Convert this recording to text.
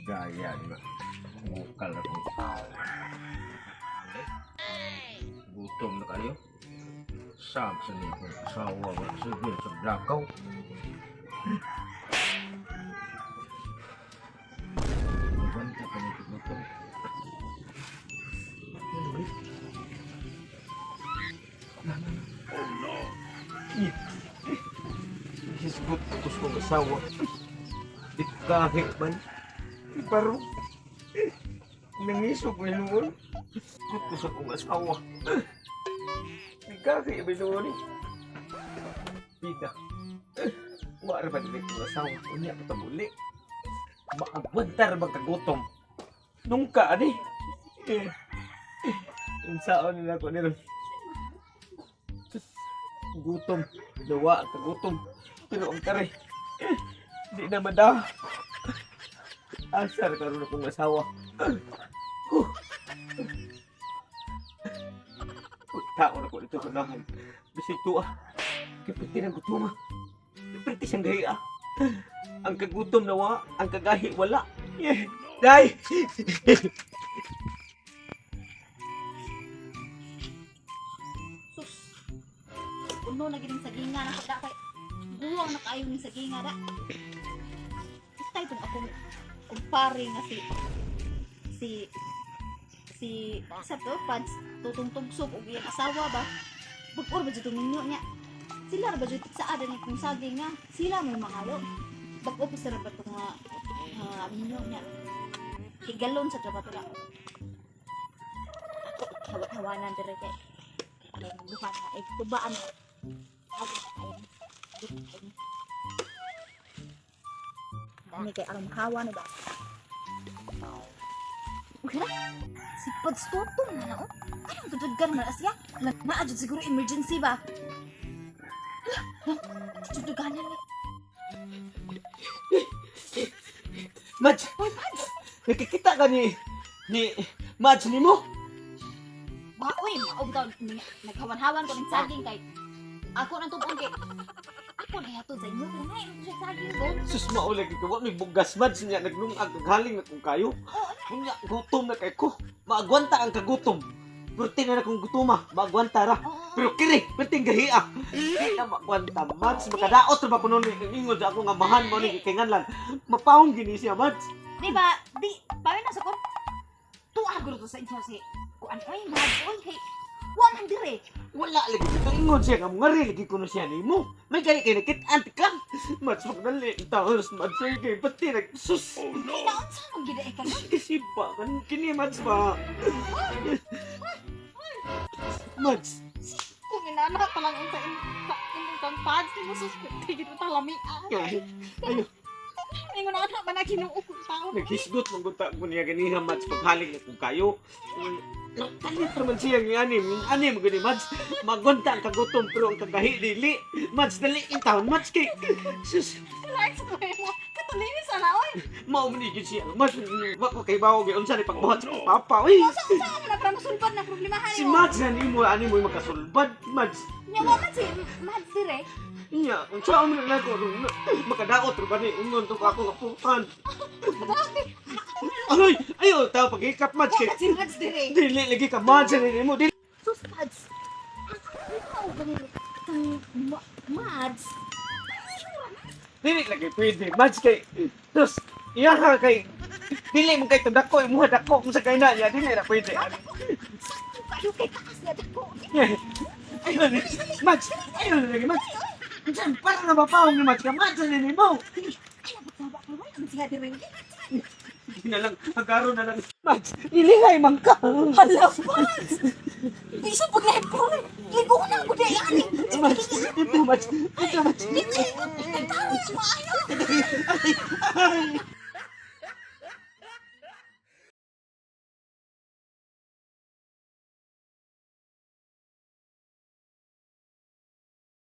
Gaya di ba? Bukal ako. Gutom na kayo. Sab sa ni kong asawa wala sige sa blakaw. Banta pa nito gutom. Oh no. Hisgot ko sa kong asawa. Ikahe man. Pero nangisog may noon. Hisgot ko sa kong asawa. Ikahe may noon eh. Bida. Wala ba nila kong asawa? Unya pa tabuli. Maagwantar magkagutom. Nung ka, ani? Eh, unsaon nila ko nila. Sus, gutom. Dawa, kagutom. Pero ang kare, eh, di na mada. Asar karon akong asawa. Huh. Pagtaon ako dito sa unahan. Bisig tuwa. Kipiti ng gutom ah. Kipiti siyang gahi ah. Ang kagutom na wa, ang kagahi wala. Yeah. Day! Sus. Puno na gining saginga na pagda kay guwang na kaayo ning saginga da. Tay tong akong kumpare nga si si si sa to pads tutong tugsog og iyang asawa ba. Bag-or ba jud tong ninyo niya. Sila ra ba jud sa ada ni kung saging nga sila may mahalo. Bag-o pa sila ba tong nga minyo niya. Higalon sa trabaho la. Ako hawa-hawanan dire kay ay buhat na ay tubaan. Ay, kay aron hawa na ba? Okay na? Si Pads Tutong na na, oh. Anong tududgan man asya? Naa jud siguro emergency ba? Hala, tududganan ni. Madge! Hoy, Pads! Nakikita ka ni Madge ni mo? Ba, uy, maog daw. Naghawan-hawan ko ng saging kay ako nang tubong kay ako na yato sa inyo. Pero ngayon, siya saging ko. Sus maulag ikaw, wa may bugas Madge niya naglungag naghaling na kung kayo. Unya gutom na kay ko. Maagwanta ang kagutom. Perti na na kong gutoma, maagwanta ra. Oo. Pero kiri, perti gahi ah. Di na maagwanta, Madge. Makadaot ra ba kuno ni ingon sa ako nga mahan mo ni kinganlan. Mapahong gini siya, Madge. Di ba? Di, paano na sa ko? Tuwa guro to sa inyo si kuan oy, Mads, oy, kay wa man dire. Wala lagi dito ingon siya nga mungari lagi kuno siya nimo. May gani kay nakit-an ka. Madge magdali taos Madge ay kay pati nag sus. Oh, no. Naunsa man gid ay ka na? Kasi ba kan kini Mads ba? Mads, Kung inana pa lang unsa in imong kang pads ni mo suspect gid mo talami. ay, ayo Ingon na man na Ginoo kung tao. naghisgot man gud ta ko niya ganiha Mads paghaling na kung kayo. Kalit raman siya ng anim, yung anim gani Mads. Magunta ang kagutom pero ang kagahi dili. Mads dali in taon Mads kay sus Like sa mo. Katulinis ana oy. mao man ni gyud siya. Mads wa ko kay bawo gyud unsa ni pagbuhat sa akong papa oy. Unsa unsa man na para masulbad na problemahan Si nimo. Mads na nimo ani mo makasulbad Mads. Nya wa man si Mads dire. Nya, unsa man na ko makadaot ra ba ni ingon to ako nga putan. Aroy, ayo ta pagikap Mads Wa kay man si Mads dire. dili lagi ka Mads ni mo dili. Sus Mads. Ikaw ba ni kang Mads? Dili lagi pwede Mads kay tus iya ka kay dili mo kay dako imuha dako kung sa kay na niya dili ra pwede. Sakto kayo kay taas nga dako. Ayo ni Mads, ayo lagi Mads. Diyan para na mapawong ni Mads ka Mads ni mo. Ay, ba kay wala man siya dire. Hindi na lang agaro na lang Mads. Ilingay man ka. Hala, Mads! Bisa pag ko. Ligo na ako di ani. Mads, ito Mads, ito Mads. Ligo, nagtawa maayo. Ay.